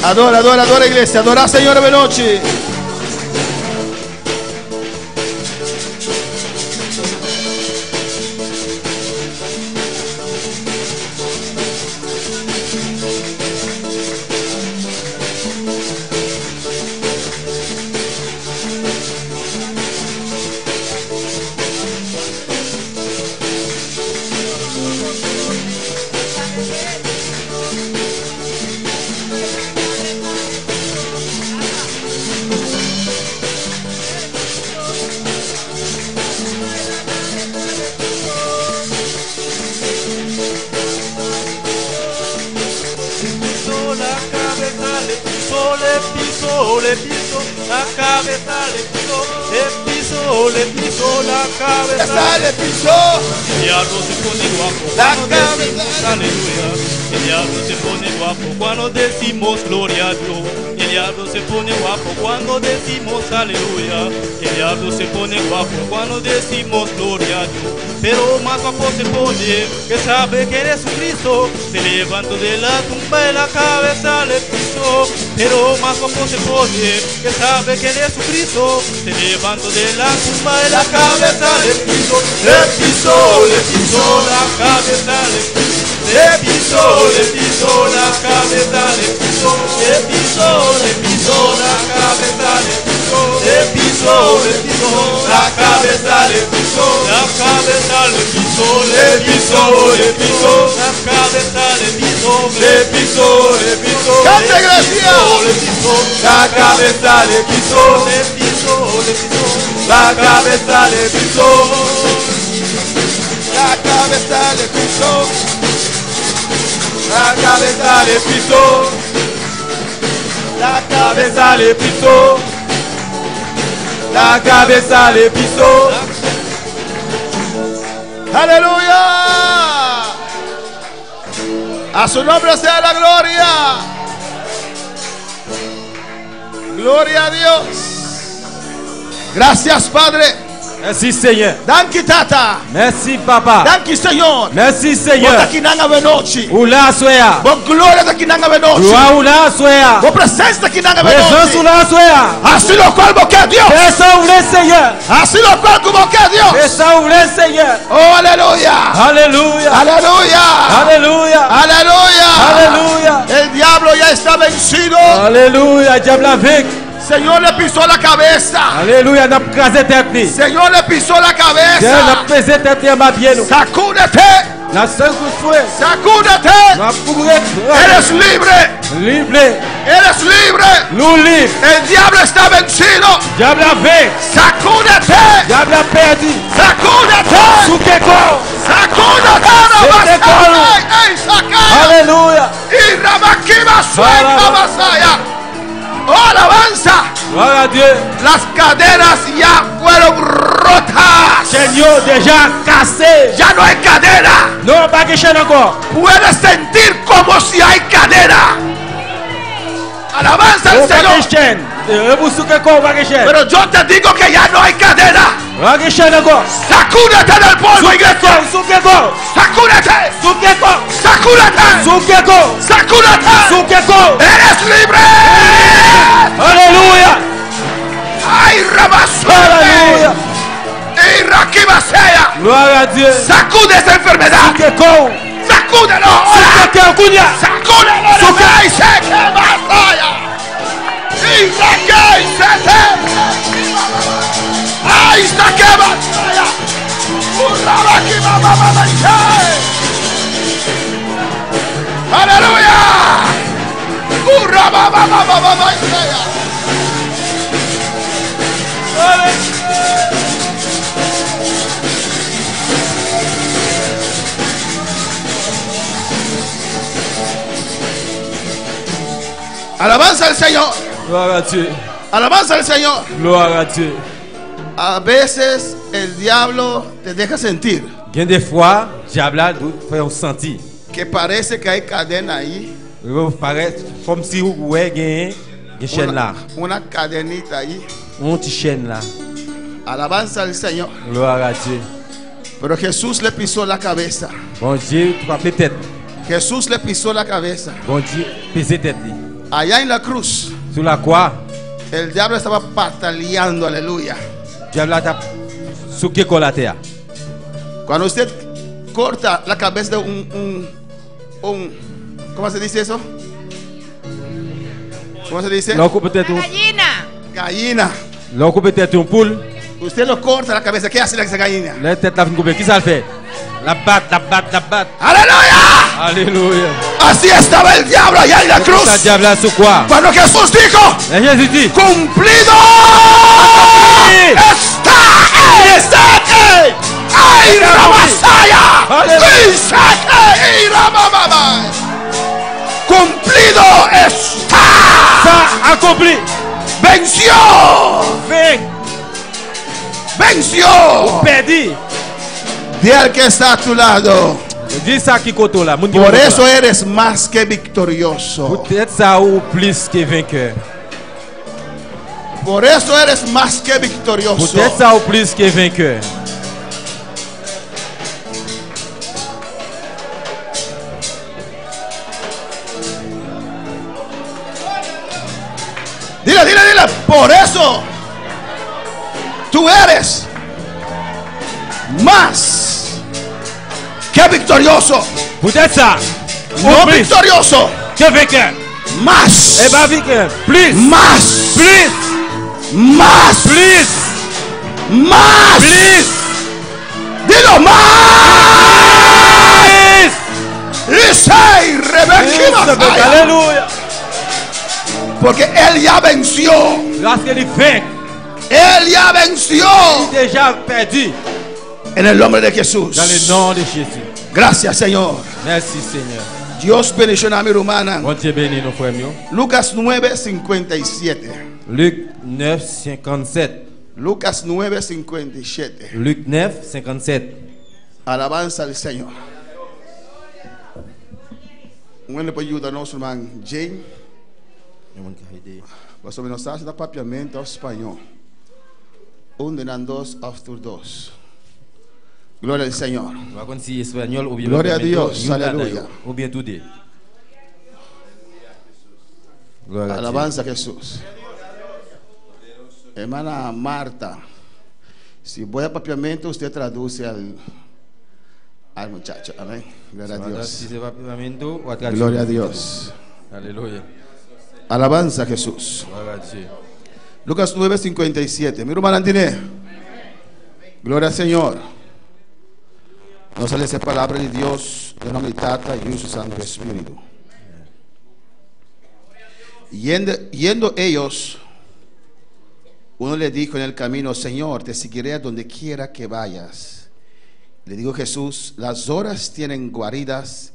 Adora, adora, adora, iglesia. Adora, Señor, de noche. Pisó la cabeza, le pisó, le pisó, le pisó, la cabeza, le pisó, le pisó, le pisó la cabeza. Le pisó. El diablo se pone guapo La cuando cabeza. decimos aleluya. El diablo se pone guapo cuando decimos gloria a Dios. El diablo se pone guapo cuando decimos aleluya. El diablo se pone guapo cuando decimos gloria a Dios. Pero más guapo se pone que sabe que Jesucristo se levantó de la tumba y la cabeza le pisó. Pero más guapo se pone que sabe que Jesucristo se levantó de la tumba y la cabeza le pisó. Le pisó, le pisó la cabeza, le pisó. Le pisó, le pisó la cabeza, le pisó. Le pisó, le pisó la cabeza, le pisó. Le pisó, le pisó la cabeza, le pisó. La cabeza le pisó, le pisó, le pisó. La cabeza le pisó, le pisó, le pisó. ¡Canta, iglesia! Le pisó, la cabeza le pisó, le pisó, le pisó. La cabeza le pisó. La cabeza le pisó. La cabeza le pisó. La Cabeza le pisó. La cabeza le pisó. Aleluya. A su nombre sea la gloria. Gloria a Dios. Gracias, Padre. Mèsi, Seyè. Danki, Tata. Mèsi, Papa. Danki, Señor. Mèsi, Seyè. Bo ta akinan awe nochi. Ou la aswè a. Bo gloria ta akinan awe nochi. Glwa ou la aswè a. Bo presensia ta akinan Prezans nochi. ou la aswè a. Hasi loke bo ke, Dios. Fè sa ou vle, Seyè. Hasi loke bo ke, Dios. Fè sa ou vle, Seyè. Oh, aleluya. Aleluya. Aleluya. Aleluya. Aleluya. Aleluya. El diablo ya está vencido. Aleluya. Dyab la venk. Señor le pisó la cabeza. Aleluya. N ap kraze tèt li. Señor le pisó la Seyè cabeza. n ap peze tèt li anba pye nou. Sacúdete. N ap sekwe. Sacúdete. N ap kouri. Eres libre. Lib. Eres libre. Nou lib. El diablo está vencido. Dyab la venk. Sacúdete. Dyab la pèdi. Sacúdete. Souke kò w. Sacúdete. Souke kò w. Ey, ey, saca. Aleluya. Y Rabakiba sueca Masaya. Oh, alabanza. Glwa a Dye. Las cadenas ya fueron rotas. Chenn yo deja kase. Ya no hay cadena. Non, pa gen chenn ankò. Puedes sentir como si hay cadena. Alabanza al Ou pa Señor. gen chenn. E pou souke kò w pa gen chenn. Pero yo te digo que ya no hay cadena. Pa gen chenn ankò. Sacúdete del polvo, iglesia. Souke kò w. Sacúdete. Souke kò w. Sacúdete. Souke kò w. Sacúdete. Souke kò w. Eres libre. Aleluya. Ay, Rabasuerte. Aleluya. Y Rakibasea. Glwa a Dye. Sacude esa enfermedad. Souke kò w. Sacúdelo. Ahora. Souke kè w kounya. Sacúdelo. Souke. Ay, se que batalla. Y Raquel se te. Ay, se que batalla. Urrabaquibabababashe. Aleluya. Urrabababababashe. Alabanza al Señor. Glwa a Dye. Alabanza al Señor. Glwa a Dye. A veces el diablo te deja sentir Gen de fwa, dyab la fè ou santi. que parece que hay cadena ahí. Yo parèt kòm si ou wè gen gen chèn la. Una, una cadenita ahí. On ti chèn la. Alabanza al Señor. Gloire à Dieu. Pero Jesús le pisó la cabeza. Bondye frape tèt. Jesús le pisó la cabeza. Bondye peze tèt li. Allá en la cruz, Sou lakwa, el diablo estaba pataleando, aleluya. dyab la tap souke kò l atè a. Cuando usted corta la cabeza de un, un, un ¿cómo se dice eso? ¿Cómo se dice? Lè w koupe tèt yon, Gallina. Gallina. lè w koupe tèt yon poul, Usted lo corta la cabeza. ¿Qué hace esa gallina? lè tèt la fin koupe, kisa l fè? L ap bat, l ap bat, l ap bat. Aleluya. Alelouya. Así estaba el diablo allá en la cruz. Sa dyab la sou kwa. Cuando Jesús dijo, Lè Jezi di, cumplido está. Está. ¡Ay, Ramasaya! Aleluya. ¡Ay, Ramamama! Cumplido está. Sa akonpli. Venció. Venk, Venció. pèdi. Di al que está a tu lado. Di sa ki kote w la, moun ki Por kote w eso la. eres más que victorioso. Poutèt sa ou plis ke venkè. Por eso eres más que victorioso. Poutèt sa ou plis ke venkè. Dile, dile, dile. Por eso tú eres más que victorioso. Poutèt sa, No ou plis victorioso. ke venkè. Más. E pa venkè, plis. Más. Plis. Más. Plis. Más. Plis. Dilo más. Plis. Isai, Rebeca, Alelouya. Porque él ya venció. Paske li venk. Él ya venció. Li deja pèdi. En el nombre de Jesús. Dans le nom de Jésus. Gracias, Señor. Mèsi, Senyè. Dios bendice a mi hermana. Bondye beni nou, frè m yo. Lucas 9, 57. Lik 9, 57. Lucas 9, 57. Lik 9, 57. Alabanza al Señor. Bueno, pues ayúdanos, hermano Jane. Pasobra mi no sa si ta papiamento òf spañó. Un di nan dos òf tur dos. Gloria al Señor. Nou pa konn si español oubyen Gloria a papiamento, Dios, youn ladan aleluya. yo, oubyen tou de. Gloria a Dieu. Alabanza a Jesús. Hermana Marta, si voy a papiamento, usted traduce al, al muchacho. Amén. Gloria a Marta, si Dios. se papiamento, ou a tradui. Gloria a Dios. Aleluya. Alabanza a Jesús. Gloria a Dieu. Lucas 9:57. Mira, hermana Andine. Gloria al Señor. Nos sale esa palabra de Dios, de nombre de Tata y su Santo Espíritu. Yendo, yendo ellos, uno le dijo en el camino, Señor, te seguiré a donde quiera que vayas. Le dijo Jesús, las horas tienen guaridas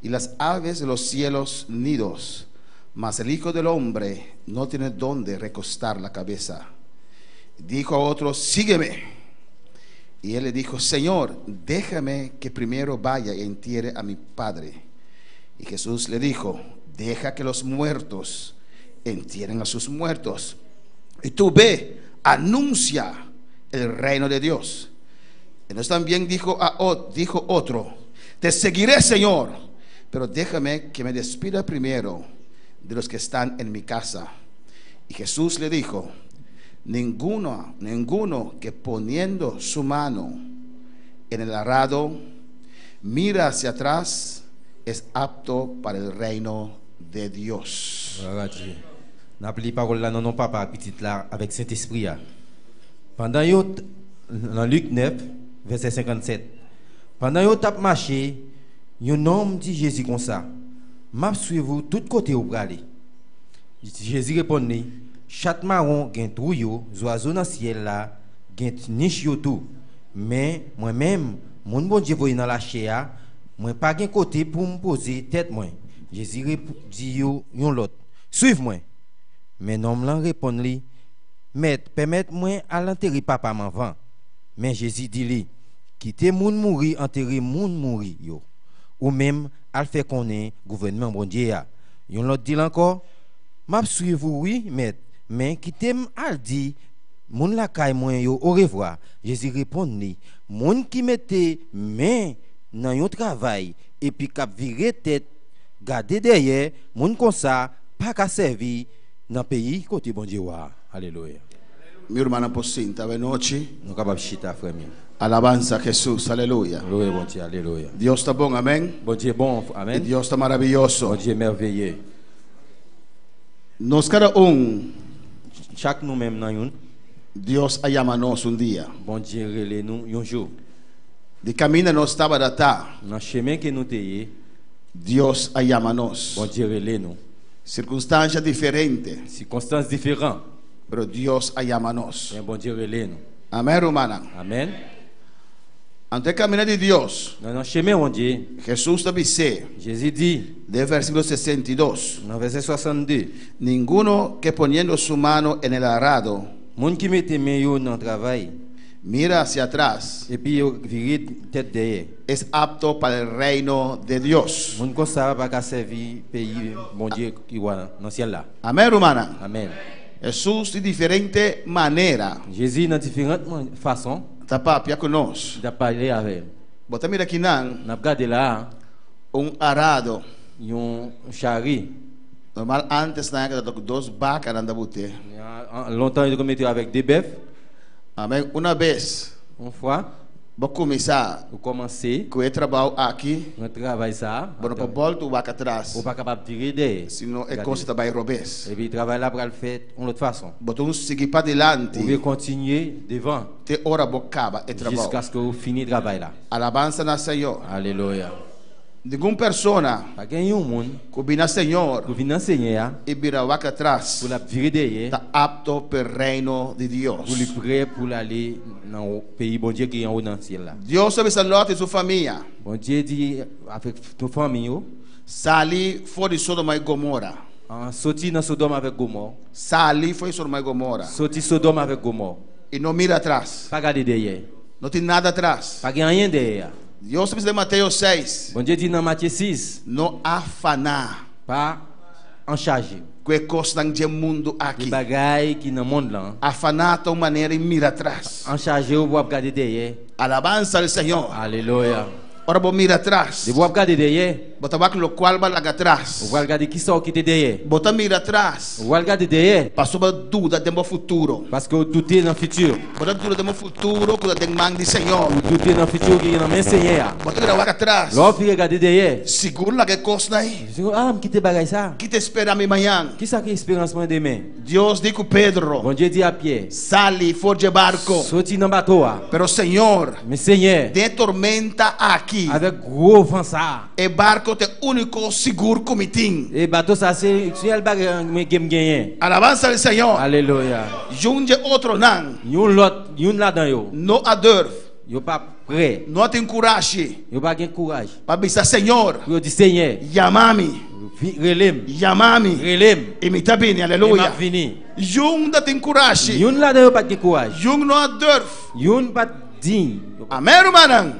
y las aves de los cielos nidos, mas el Hijo del Hombre no tiene dónde recostar la cabeza. Dijo a otro, sígueme. Y él le dijo, Señor, déjame que primero vaya y entierre a mi padre. Y Jesús le dijo, deja que los muertos entierren a sus muertos. Y tú ve, anuncia el reino de Dios. Entonces también dijo, a, dijo otro, te seguiré, Señor, pero déjame que me despida primero de los que están en mi casa. Y Jesús le dijo, ninguno, ninguno que poniendo su mano en el arado mira hacia atrás es apto para el reino de Dios. Gloire à Dieu. N ap li pawòl la nan non Papa, Pitit la avèk Sentespri a. Pandan yo t- nan Lik 9, vèsè 57. Pandan yo t ap mache, yon nonm di Jezi konsa, M ap swiv ou tout kote ou prale. Jezi reponn li, Chat mawon gen twou yo, zwazo nan syèl la gen nich yo tou. Men, mwen menm, moun Bondye voye nan lachè a, mwen pa gen kote pou m poze tèt mwen. Jezi di yo yon lòt, Suiv mwen! Men nonm lan reponn li, Mèt, pèmèt mwen al antere papa m anvan. Men Jezi di li, Kite moun mouri antere moun mouri yo. Ou menm, al fè konnen gouvènman Bondye a. Yon lòt di l ankò, M ap suiv ou wi, Mèt, men kite m al di moun lakay mwen yo orevwa. Jezi reponn li, Moun ki mete men nan yon travay epi k ap vire tèt gade dèyè, moun konsa pa ka sèvi nan peyi kote Bondye wa a. Alelouya. Mi rumannan por sinta awe nochi. Nou kapab chita, frè m yo. Alabansa a Jesus, aleluya. Louwe Bondye, alelouya. Dios ta bon, amen. Bondye bon, amen. I Dios ta maraviyoso. Bondye mèveye. Nos kada un. Chak nou menm nan youn. Dios a yama nos un dia. Bondye rele nou yon jou. Di kaminda nos tabata ta. Nan chemen ke nou te ye. Dios a yama nos. Bondye rele nou. Sirkunstansha diferente. Sikonstans diferan. Pero Dios a yama nos. Men Bondye rele nou. Amen, rumannan. Amen. Anto e kaminda di Dios. Nan nan chemen Bondye. Jesus ta bis'é. Jezi di. Den versíkulo 62. Nan vèsè 62. Ninguno ke poniendo su mano en el arado. Moun ki mete men yo nan travay. Mira hacia atras. Epi yo vire tèt dèyè. Es apto para el reino de Dios. Moun konsa pa ka sèvi peyi Bondye ki wa nan syèl la. Amèn, rumannan. Amèn. Hesus di diferente manera. Jezi nan diferant fason. Ta papia ku nos. Li ta pale avè. Bo ta mira kinan. N ap gade la a. Un arado. Yon chari. Normal antes nan a ta ku dos baka nan ta bute. Lontan yo te konn mete yo avèk de bèf. Amèn. Una bes. Un fwa. Bo kuminsá. Ou kòmanse. Ku e trabou aki. Nan travay sa a. Bo no por bòlta wak atras. Ou pa kapab vire dèyè. Sino e kos ta bai robes. Epi travay la pral fèt yon lòt fason. Bo ta un sigui padilanti. Ou dwe kontinye devan. Te ora bo kaba e trabou. Jiskaske ou fini travay la. Alabansa na Señor. Alelouya. Ningun persona. Pa gen yon moun. Ku bini na Señor. Ku vini nan Señè a. I bira wak atras. Pou l ap vire dèyè. Ta apto p'e reino di Dios. Pou li prè pou l ale nan peyi Bondye ki anwo nan syèl la. Dios a bisa Lòt i su famia. Bondye di avèk tout fanmi yo. Sali for di Sodoma i Gomora. Soti nan Sodòm avèk Gomò. Sali for di Sodoma i Gomora. Soti Sodòm avèk Gomò. I no mira atras. Pa gade dèyè. No tin nada atras. Pa gen anyen dèyè a. Dios ta bisa den Mateo 6. Bondye di nan Matye 6. No afaná. Pa anchaje. Ku e kosnan dje mundu aki. Di bagay ki nan mond lan. Afaná ta un manera di mira atras. Anchaje ou pou ap gade dèyè. Alabansa al Señor. Alelouya. Ora bo mira atras. Depi wap gade dèyè. Bo ta wak lokual bo a laga atras. Ou pral gade kisa ou kite dèyè. Bo ta mira atras. Ou pral gade dèyè. Pasobra bo duda den bo futuro. Paske ou doute nan futur. Bo ta duda den bo futuro ku ta den man di Señor. Ou doute nan futur ki nan men Senyè a. Bo ta mira wak atras. Lè w vire gade dèyè. Sigur laga e kosnan ei. Sigur, ah, m kite bagay sa. Ki ta spera mi mañan? Kisa ki esperans mwen demen? Dios di ku Pedro. Bondye di a Pyè. Sali for dje barko. Soti nan bato a. Pero Señor. Men Senyè. Den e tormenta aki. Avèk gwo van sa a. E barko ta e úniko sigur ku mi tin. E bato sa a se sèl bagay mwen ke m genyen. Alabansa al Señor. Alelouya. Yun dje otronan. Yon lòt, youn ladan yo. No a durf. Yo pa prè. No a tin kurashi. Yo pa gen kouraj. Pa bisa Señor. Pou yo di Senyè. Yama mi. Rele m. Yama mi. Rele m. I mi ta bini. Alelouya. E m ap vini. Yun ta tin kurashi. Youn ladan yo pa t gen kouraj. Yun no a durf. Youn pa t diy. Amèn, rumannan.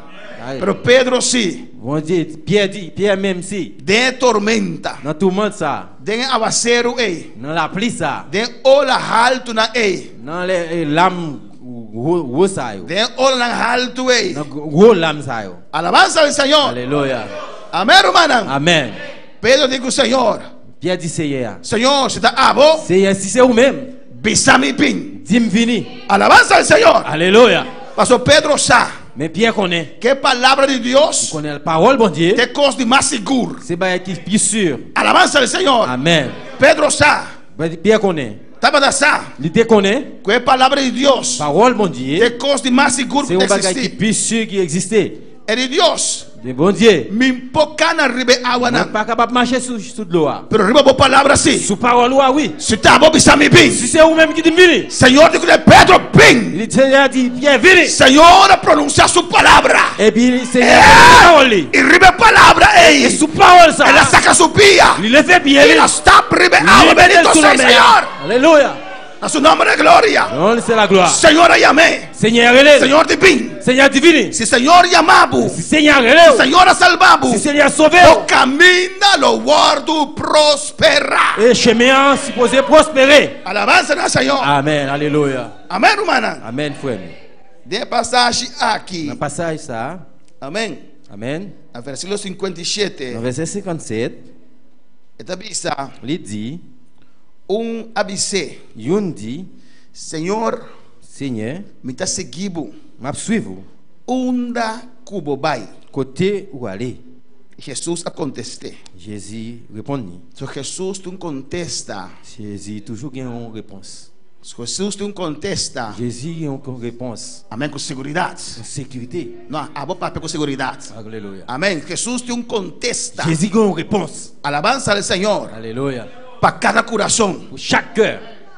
Pero Pedro si. Bondye, Pyè di, Pyè menm si. Den e tormenta. Nan toumant sa a. Den e awaseru ei. Nan lapli sa a. Den e ola haltunan ei. Nan lè lam gwo sa yo. Den e olanan haltu ei. Nan gwo lam sa yo. Alabansa al Señor. Alelouya. Amèn, rumannan. Amèn. Pedro di ku Señor. Pyè di Seyè a. Señor, si ta abo. Seyè, si se ou menm. Bisa mi bin. Di m vini. Alabansa al Señor. Alelouya. Paso Pedro sa. Men Pyè konnen. Ke palabra di Dios. Li konnen pawòl Bondye. Ta e kos di mas sigur. Se bagay ki pi sur. Alabansa al Señor. Amèn. Pedro sa. Pyè konnen. Tabata sa. Li te konnen. Ku e palabra di Dios. Pawòl Bondye. Ta e kos di mas sigur ku ta Se yon bagay ki pi sur ki egziste. E di Dios. Di Bondye. Mi n'po kana riba e awanan. Mwen pa kapab mache sou sou dlo a. Pero riba bo palabra si. Sou pawòl ou a wi. Si ta bo bisa mi bin. Si se ou menm ki di m vini. Señor di ku Pedro, bin. Li Senyè a di Pyè, vini. Señor a pronunsia su palabra. Epi Senyè a prononse pawòl li. I riba e palabra ei. E sou pawòl sa a. El a saka su pia. Li leve pye li. I el a stap riba e awa. Li mete l Bendito sou sea lanmè a. Señor. Alelouya. A su nombre gloria. Non se la glwa. Señor a yam'é. Senyè a rele l. Señor di bin. Senyè a di vini. Si Señor yama bo. Si Senyè a rele w. Si Señor a salba bo. Si Senyè a sove w. Bo kaminda lo wòrdu prosperá. E chemen an sipoze pwospere. Alabansa na Señor. Amèn, alelouya. Amèn, rumannan. Amèn, frè m yo. Den e pasashi aki. Nan pasashi sa a. Amèn. Amèn. Na versíkulo 57. Nan vèsè 57. E ta bisa. Li di. Un a bis'é. Youn di. Señor. Senyè. Mi ta sigui bo. M ap suiv ou. Unda ku bo bai. Kote ou ale. Hesus a kontest'é. Jezi reponn li. So Hesus tin un kontesta. Jezi toujou gen yon repons. Hesus tin un kontesta. Jezi gen yon repons. Amèn ku seguridat. Ku sekirite. No, abo papia ku seguridat. Aleluya. Amèn. Hesus tin un kontesta. Jezi gen yon repons. Alabansa al Señor. Aleluya. Pa kada kurason. Pou chak kè.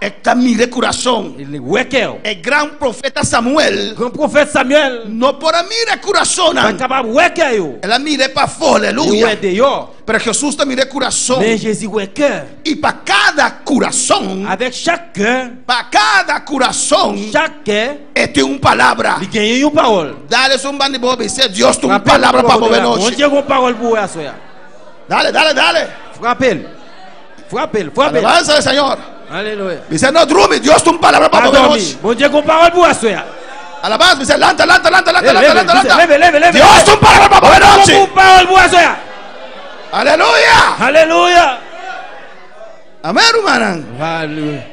E ta mira e kurason. E li wè kè ou. E gran profeta Samuel. Gran pwofèt Samuel. No por a mira e kurasonnan. Pa kapab wè kè yo. El a mira e pafó, aleluya. Li wè deyò. Pero Jesus ta mira e kurason. Men Jezi wè kè. I pa kada kurason. Avèk chak kè. Pa kada kurason. Chak kè. E tin un palabra. Li genyen yon pawòl. Dale esun banda di bo bis'é Dios tin un palabra pa bo benochi. Bondye gen yon pawòl pou ou aswè a. Dale, dale, dale. Frape l. Frape l, frape l. Alabanza al Señor. Aleluya. Dice, no drumi, Dios tin un palabra pa Pa bo dòmi. nochi. Bondye gen paròl pou aswè a. Alabanza, dice, lanta, lanta, lanta, lanta, Leve, lanta, lanta, leve, lanta. leve, leve, leve. Dios tin un palabra pa bo Bondye nochi. gen paròl pou aswè a. Aleluya. Aleluya. Amén, hermana. Aleluya.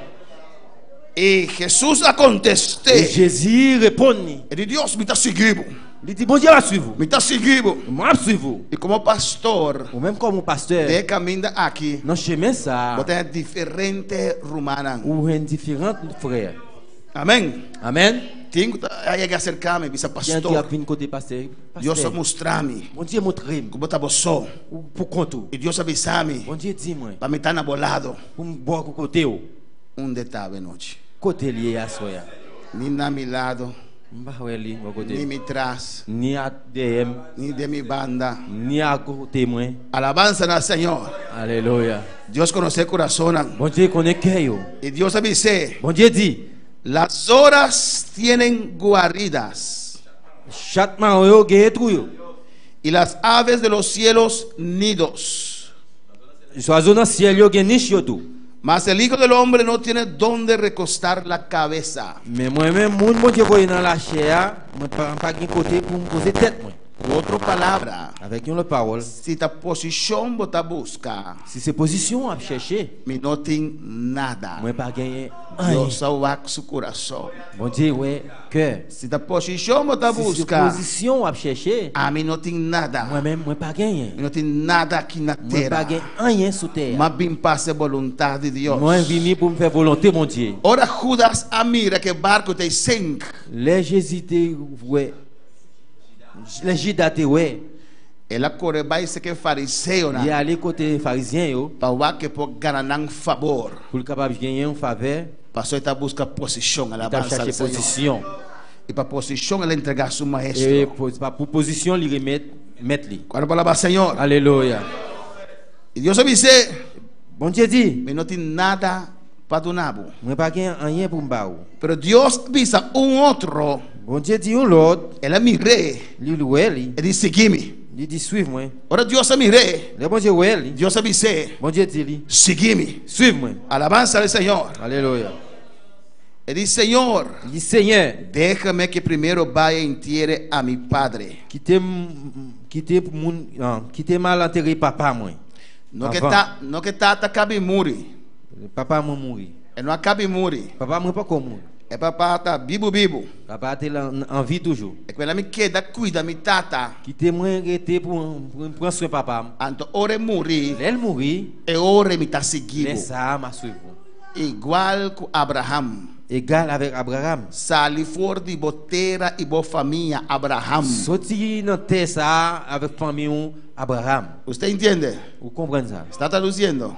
Y Jesús a contesté. E Jezi reponn li. E di Dios, mi ta sigui bo. Li di, Bondye m'a swiv ou. Mi ta sigui bo. M'a swiv ou. Y como pastor. Ou menm kòm yon pastè. Den e kaminda aki. Nan chemen sa a. Bo ta haña diferente rumannan. Ou jwenn diferant frè. Amén. Amén. Tin ku ta a yega aserká mi, bisa, Gen Pastor. ki ap vin kote pastè. Pastè. Dios a mustra mi. Bondye montre m. Ku bo ta bo so. Ou pou kont ou. Y Dios a bisa mi. Bondye di mwen. Pa mi ta na bo lado. Pou m bò kote ou. Unda e ta avenochi? Kote li ye aswè a? Ni na mi lado. M pa wè li bò kote m. Ni mi tras. Ni a dèyè m. Ni de mi banda. Ni a kote mwen. Alabansa na Señor. Alelouya. Dios konosé kurasonnan. Bondye konnen kè yo. I Dios a bis'é. Bondye di. Las zorras tienen guaridas. Chat mawon yo genyen twou yo. Y las aves de los cielos nidos. Zwazo nan syèl yo gen nich yo tou. Mas el Hijo del Hombre no tiene donde recostar la cabeza. Men mwen menm, moun Bondye voye nan lachè a, mwen pa gen kote pou m poze tèt mwen. Ku otro palabra. Avèk yon lòt pawòl. Si ta posishon bo ta buska. Si se pozisyon w ap chèche. Mi no tin nada. Mwen pa genyen anyen. Dios a wak su kurason. Bondye wè kè. Si ta posishon bo ta Si se buska. pozisyon w ap chèche. Ami no tin nada. Mwen menm, mwen pa genyen. Mi no tin nada aki na Mwen pa tera. gen anyen sou tè a. M'a bin pa hasi boluntat di Dios. Mwen vini pou m fè volonte Bondye. Ora Judas a mira ku e barku ta sink. Lè Jezi te wè, lè Jida te wè. El a kore bai seke fariseonan. Li ale kote farizyen yo. Pa wak e por gana nan fabor. Pou l kapab genyen yon favè. Paso e ta buska posishon. Li t ap Alabansa chache al Señor. pozisyon. I pa posishon el a entrega su maestro. E pou pozisyon li remèt mèt li. Cuando palabra Señor. Alelouya. Y Dios a bis'é. Bondye di. Mi no tin nada pa duna bo. Mwen pa gen anyen pou m ba ou. Pero Dios a bisa un otro. Bondye di yon lòt. El a mir'é. Li wè li. E di, Sigui mi. Li di, Swiv mwen. Ora Dios a mir'é. Lè Bondye wè li. Dios a bis'é. Bondye di li. Sigui mi. Swiv mwen. Alabanza al Señor. Alelouya. E di, Señor. Li di, Senyè. Déjame que primero vaya y entiere a mi padre. Kite m, kite moun, kite m al antere papa mwen. No ke Anvan. ta, no ke tata kabi muri. Papa mwen mouri. E no a kabi muri. Papa mwen poko mouri. E papa ta bibu bibu. Papa te lan, an vi toujou. E ku mi keda kuida mi tata. Kite mwen rete pou m pran swen papa m. Anto ora e muri. Lè l mouri. E ora mi ta sigui bo. Lè sa a m a swiv ou. Igual ku Abraham. Egal avèk Abraham. Sali for di bo tera i bo famia, Abraham. Soti nan tè sa a avèk fanmi ou, Abraham. Usted entiende? Ou konprann sa? Sta traduciendo?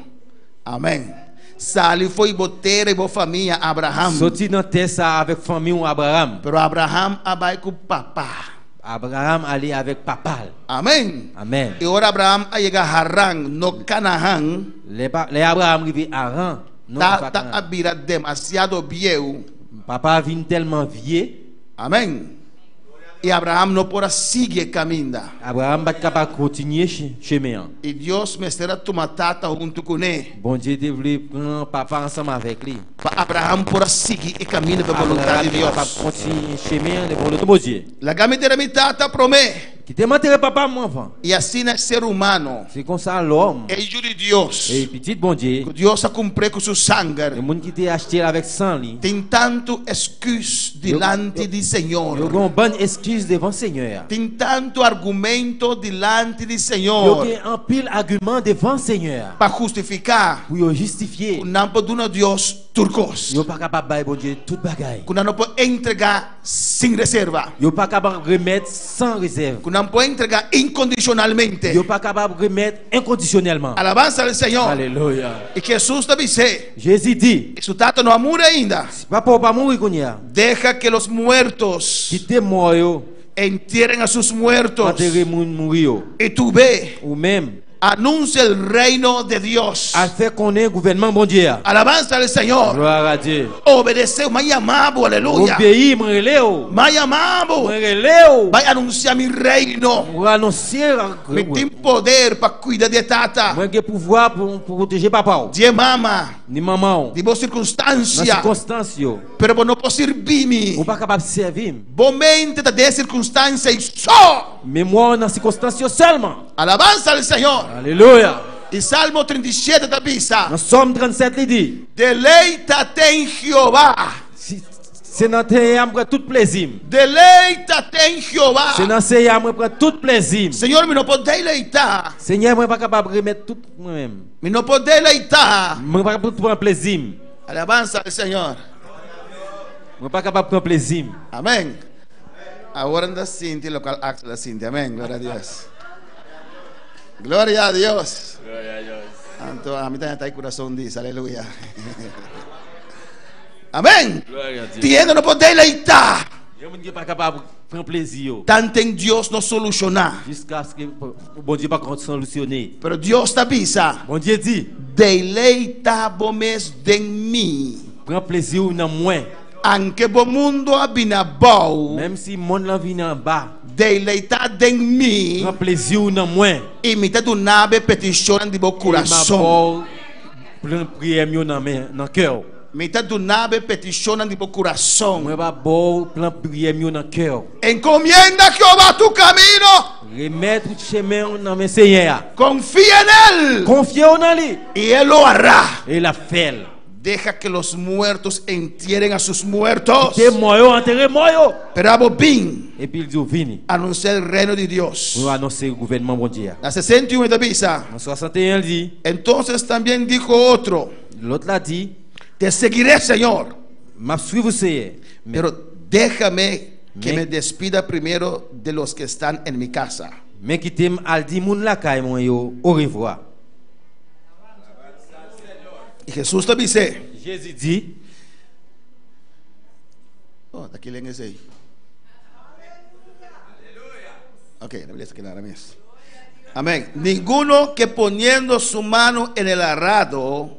Amen. Sali for di bo tera i bo famia, Abraham. Soti nan tè sa a avèk fanmi ou, Abraham. Pero Abraham a bai ku papa. Abraham ale avèk papa l. Amen. Amen. I ora Abraham a yega Haran, no Canaán. Lè Abraham rive Haran. No, Tata pa- a bira demasiado bieu. Papa vin tèlman vye. Amèn. I Abraham no por a sigui e kaminda. Abraham pa t kapab kontinye chemen an. I Dios mester a tuma tata huntu kuné. Bondye te vle pran papa ansanm avèk li. Pa Abraham por a sigui e kaminda pa boluntat Abraham di te kapab Dios. kontinye chemen an den boluntat Bondye. Laga mi tene mi tata promé. Kite m antere papa m anvan. I asina e ser humano. Se konsa lòm. E Yu di Dios. E Pitit Bondye. Ku Dios a kumpr'é ku su sanger. E moun ki te achte l avèk san li. Tin tantu esküs dilanti di Señor. Yo gen yon bann eskiz devan Senyè a. Tin tantu argumento dilanti di Señor. Yo gen anpil agiman devan Senyè a. Pa hustifiká. Pou yo jistifye. Ku nan por duna Dios tur kos. Yo pa kapab bay Bondye tout bagay. Ku nan no por entregá sin reserva. Yo pa kapab remèt san rezèv. Ku nan por entregá inkondishonalmente. Yo pa kapab remèt enkondisyonèlman. Alabansa al Señor. Aleluya. I Hesus ta bis'é. Jezi di. I su tata no a muri ainda. Si papa bo pa muri kounye a. Deja ke los muertos. Kite mò yo. Entierren a sus muertos. Antere moun muri yo. I tu be. Ou menm. Anuncia el reino de Dios. Al fè konnen gouvènman Bondye a. Alabanza al Señor. Gloire à Dieu. Obedece, m'a yama bo, aleluya. Obeyi, mwen rele w. M'a yama bo. Mwen rele w. Bai anuncia mi reino. Pou anonse. Mi tin poder pa cuida di e tata. Mwen gen pouvwa pou pwoteje papa w. Di e mama. Ni manman w. Di bo circunstancia. Nan sikonstans yo. Pero bo no por sirbi mi. Ou pa kapab sèvi m. Bo mente ta den e circunstancia y so. Memwa w nan sikonstans yo sèlman. Alabanza al Señor. Aleluya. Y Salmo 37 ta bisa. Nan Sòm 37 li di. Deleítate en Jehová. Se nan Senyè a m pran tout plezi m. Deleítate en Jehová. Se nan Senyè a mwen pran tout plezi m. Señor, mi no por deleitá. Senyè, mwen pa kapab remèt tout mwen menm. Mi no por deleitá. Mwen pa kapab pran plezi m. Alabanza al Señor. Mwen pa kapab pran plezi m. Amén. Awor nan ta sinti lokual Axel a sinti. Amén. Gloria a Dios. Gloria a Dios. Gloria a Dios. Anto a mi también ta corazón dice, aleluya. Amén. Gloria a Dios. Tiene no por deleitar. Yon moun ki pa kapab pran plezi yo. Tanten Dios no soluciona. Jiskaske Bondye pa konn solusyone. Pero Dios ta bisa. Bondye di. Deleita bo mes den mi. Pran plezi ou nan mwen. Anke bo mundo a bini abou. Menm si mond lan vini anba. Deleitá den mi. Pran plezi ou nan mwen. I mi ta duna bo e petishonnan di bo kurason. E m'a ba w plan priyè m yo nan men, nan kè w. Mi ta duna bo e petishonnan di bo kurason. Mwen va ba w plan priyè m yo nan kè w. Enkomienda a Jehová tu kamino. Remèt chemen w nan men Senyè a. Konfia en él. Konfye w nan li. I el lo hará. E l ap fè l. Deja que los muertos entierren a sus muertos. Kite mò yo antere mò yo. Pero abo bin. Epi l di yo, Vini. Anuncia el reino de Dios. Pou yo anonse gouvènman Bondye a. Na 61 e ta bisa. Nan 61 l di. Entonces también dijo otro. Lòt la di. Te seguiré, Señor. M ap swiv ou, Seyè. Pero déjame que me despida primero de los que están en mi casa. Men kite m al di moun lakay mwen yo orevwa. I Hesus ta bis'é. Jezi di. Oh, ta ki lenga esei? Ok, na lesa kila mes. Amén. Ninguno que poniendo su mano en el arado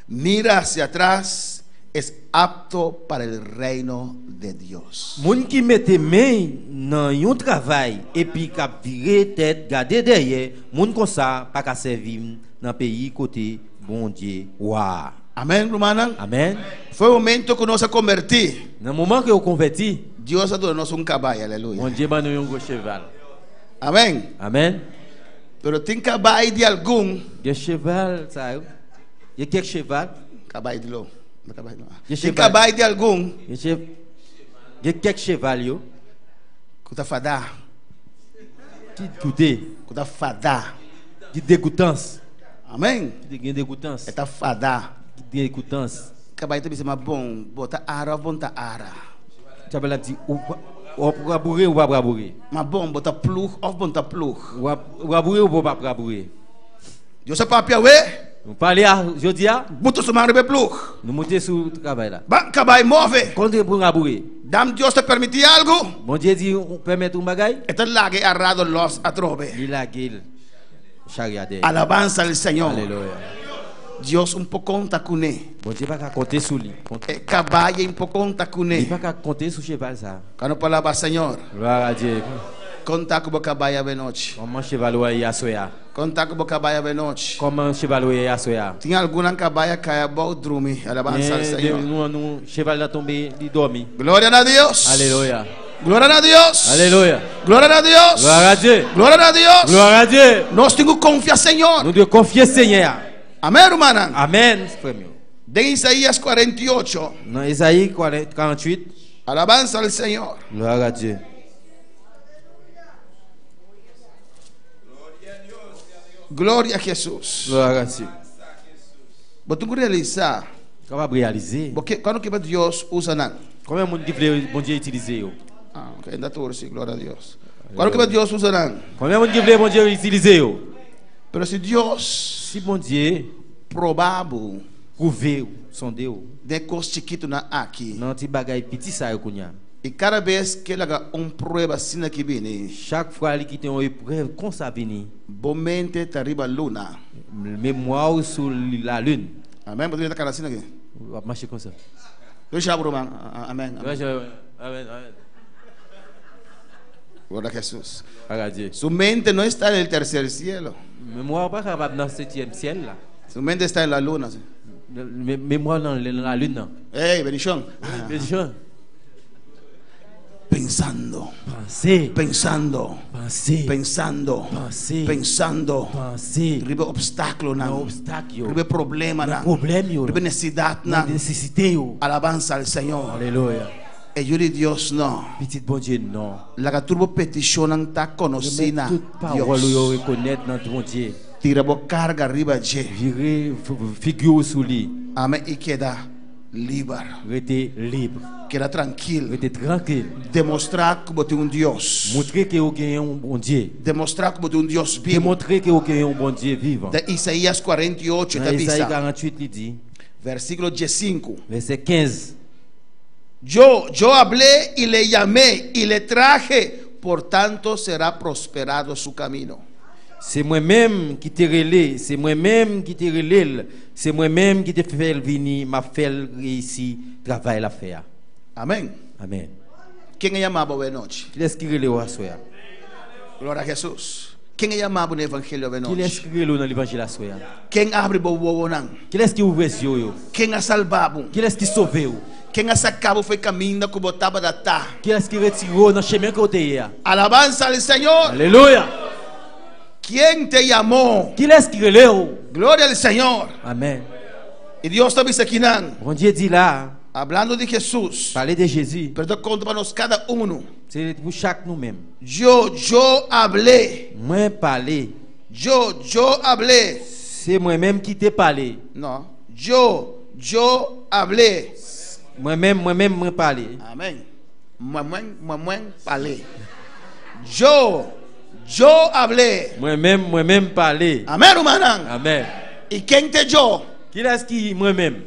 mira hacia atrás es apto para el reino de Dios. Moun ki mete men nan yon travay epi k ap vire tèt gade dèyè, moun konsa pa ka sèvi m nan peyi kote Bondye wa a. Amén, rumannan. Amén. Fue un momento ku nos a kombertí. Nan moman ke yo konvèti. Dios a duna nos un kabai, aleluya. Bondye ban nou yon gwo cheval. Amén. Amén. Pero tin kabai di algun. Gen cheval sa yo. Gen kèk cheval. Kabai di lo. No kabai no. Gen Tin cheval. kabai di algun. Gen che gen kèk cheval yo. Ku ta fadá. Ki goute. Ku ta fadá. Ki degoutans. Amén. Ki gen degoutans. E ta fadá. Ki degoutans. Kabai ta bisa ma bon, bo ta ara of bon ta ara. Chabel ap di ou ap raboure ou pap raboure. Ma bon, bo ta ploeg of bon ta ploeg. Ou ap raboure ou pap raboure. Dios a papia awe. Nou pale a jodi a. Buta su man riba e ploeg. Nou moute sou travay la. Ban kabai move. Kontre pou raboure. Dam Dios ta permiti algo. Bondye di pèmèt yon bagay. E ta laga e arado los atrobe. Li lage l. Charia dèyè. Alabanza al Señor. Alelouya. Dios un po konta kuné. Bondye pa ka konte sou li. E kabai un po konta Li kuné. pa ka konte sou cheval sa. Kano palabra Señor. Gloire à Dieu. Konta ku bo kabai anochi. Kòman cheval ou ye aswè a? Konta ku bo kabai anochi. Kòman cheval ou ye aswè a? Tin algun kabai a kai abou drumi. Alabanza al Señor. Nou, nou, cheval la tonbe, li dòmi. Gloria a Dios. Alelouya. Gloria a Dios. Alelouya. Gloria a Dios. Gloire à Dieu. Gloria a Dios. Gloire à Dieu. Nos tin ku konfia Señor. Nou dwe konfia Seyè. Amèn, ruman. Amèn, frè. De Isaías 48. Nan Ezayi 48. Alabanza al Señor. Gloire à Dieu. Gloria a Jesús. Gloire à Dieu. Bo tin ku realisá. Kapab reyalize. Porque kuantu ke Dios usa nan. Konbyen moun ki vle Bondye itilize yo? Ah, ok, ainda torsi, gloria a Dios. Kuantu ke Dios usa nan. Konbyen moun ki vle Bondye itilize yo? Pero si Dios Si Bondye proba bo pwouve sonde ou den kos chikitu nan aki. Nan ti bagay piti sa yo kounya. I kada bes ku e laga un prueba asina aki bini. Chak fwa li kite yon eprèv konsa vini. Bo mente ta riba luna. Memwa ou sou lalin. Amèn. Bo ta kana asina aki. W ap mache konsa. Deja, ruman. Amèn. Amèn. Amèn. Gloria a Jesús. Gloire à Dieu. Su mente no está en el tercer cielo. Memwa pa kapab nan setyèm syèl la. Su mente está en la luna. Memwa nan lalin nan. Hey, bendición. Bendición. Pensando. Panse. Pensando. Panse. Pensando. Panse. Pensando. Panse. Riba obstákulo nan. Nan obstak yo. Riba problema Nan nan. pwoblèm yo. Riba nesesidat Nan nan. nesesite yo. Alabanza al Señor. Alelouya. E yu di Dios no. Pitit Bondye non. Laga tur bo petishonnan ta konosí na Tout pawòl yo Dios. rekonèt nan Bondye. Tira bo karga riba dje. Vire figi ou sou li. Amèn. I keda liber. Rete lib. Keda trankil. Rete trankil. Demostrá ku bo tin un Dios. Montre ke ou gen yon Bondye. Demostrá ku bo tin un Dios bibu. Demontre ke ou gen yon Bondye vivan. De Isaías 48 Nan ta Ezayi bisa. 48 li di, Versíkulo 15. vèsè 15. Yo, yo hablé y le llamé y le traje, por tanto será prosperado su camino. Se mwen menm ki te rele, se mwen menm ki te rele, se mwen menm ki te fè l vini, m ap fè l reyisi travay l ap fè. Amèn. Amèn. ¿Quién llamaba hoy noche? Kilès ki rele ou aswè? Gloria a Jesús. ¿Quién llamaba en el evangelio de Kilès noche? ki rele ou nan levanjil aswè? ¿Quién abre bo wowonan? Kilès ki ouvri je yo? ¿Quién ha salvado? Kilès ki sove ou? ¿Quién ha sacado for di kaminda ku bo tabata? Kilès ki retire ou nan chemen ke ou te ye? Alabanza al Señor. Alelouya. ¿Quién te llamó? Kilès ki rele ou? Gloria al Señor. Amèn. I Dios ta bisa akinan, Bondye di la, hablando de Jesús, pale de Jezi. pero ta konta pa nos kada un. Se pou chak nou menm. Yo hablé. Mwen pale. Yo hablé. Se mwen menm ki te pale. No. Yo hablé. Mwen menm, mwen menm, mwen pale. Amèn. Mwen, mwen, mwen, mwen, pale. Yo hablé. Mwen menm, mwen menm, pale. Amèn, ruman. Amèn. ¿I ken ta yo? Kilès ki mwen menm?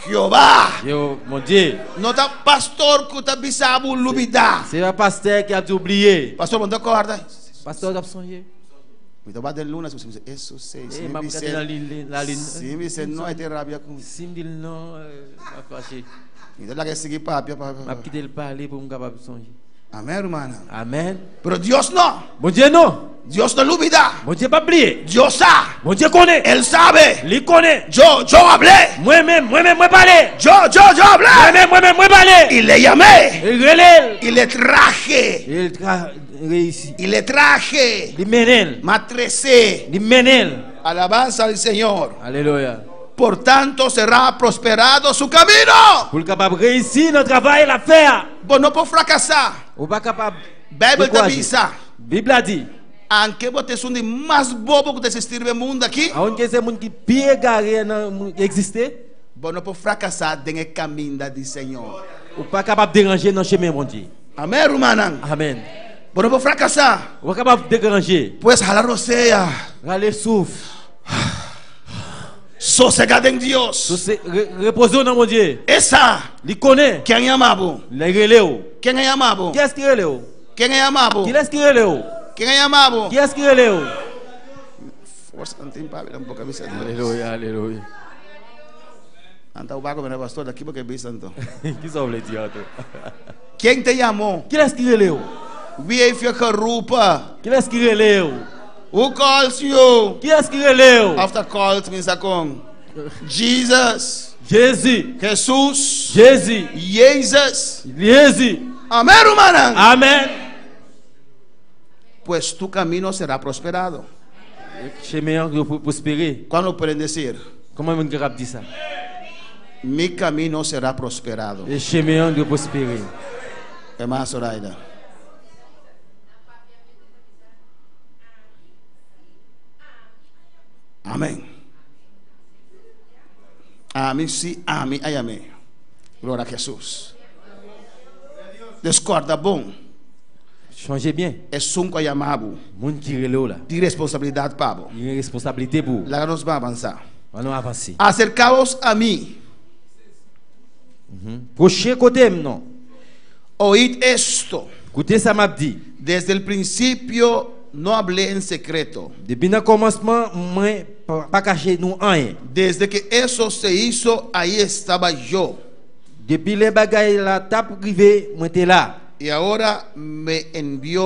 Jehová. Yo, Bondye. No ta pastor ku ta bisa bo lubidá. Se pa pastè ki ap di bliye. Pastor, bo no ta kòrda. Pastè ap sonje. Mi tabata den luna, eso sí. Eh, m ap gade nan lalin. Si mi bisa no, e ta rabia ku mi. Si m di non, m ap fache. Mi ta laga sigui papia, papia. M ap kite l pale pou m kapab sonje. Amèn, ruman. Amèn. Pero Dios no. Bondye non. Dios no lubidá. Bondye pa bliye. Dios sabe. Bondye konnen. Él sabe. Li konnen. Yo hablé. Mwen menm, mwen menm, mwen pale. Yo hablé. Mwen menm, mwen menm, mwen pale. Y le llamé. E rele. Y le traje. E l tra reyisi. Y le traje. Li mennen. M'a trese. Li mennen. Alabanza al Señor. Alelouya. Por tanto será prosperado su camino. Pou l kapab reyisi nan travay l ap fè. Bo no por frakasá. Ou pa kapab. Beibel ta dekouraje. bisa. Bib la di. Aunke bo ta esun di mas bobo ku ta eksistí den mundu aki. Aunke se moun ki pi egare nan eksiste. Bo no por frakasá den e kaminda di Señor. Ou pa kapab deranje nan chemen Bondye. Amèn, ruman. Amèn. Bo no por frakasá. Ou pa kapab deranje. Pues hala rosea. Rale souf. Sosegá den Dios. Sose, re, repoze nan Bondye. E sa. Li konnen. Ken a yama bo? Li rele ou. Ken a yama bo? Kilès ki rele ou? Ken a yama bo? Kilès ki rele ou? Ken a yama bo? Kilès ki rele ou? Forsa nan tin papi nan boka bisa Dios. Aleluya, aleluya. Anta ubaco mira pastor daki bo ke bisa anto. Ki sa ou vle di anto? Quién te llamó? Kilès ki rele ou? Wie heeft je geroepen? Kilès ki rele ou? Who calls you? Kiyès ki rele ou? After calls means akon. Jesus. Jezi. Jesús. Jezi. Jezus. Jezi. Amén, rumannan. Amen. Pues tu camino será prosperado. Chemen an dwe pwospere. ¿Cuándo pueden decir? Kòman moun kapab di sa? Mi camino será prosperado. Chemen an dwe pwospere. Hermana Zoraida. Amén. Ami sí, ami a yam'é. Gloria a Jesús. Dus kòrda bon. Chanje byen. Esun ku a yama bo. Moun ki rele w la. Tin responsabilidat pa bo. Li gen responsabilite pou ou. Laga nos ban avansa. An nou avanse. Aserkaos a mi. Pwoche kote m non. Oid esto. Koute sa m ap di. Desde el principio no hablé en secreto. Depi nan kòmansman mwen pa kache nou anyen. Desde que eso se hizo, ahí estaba yo. Depi lè bagay la t ap rive, mwen te la. Y ahora me envió.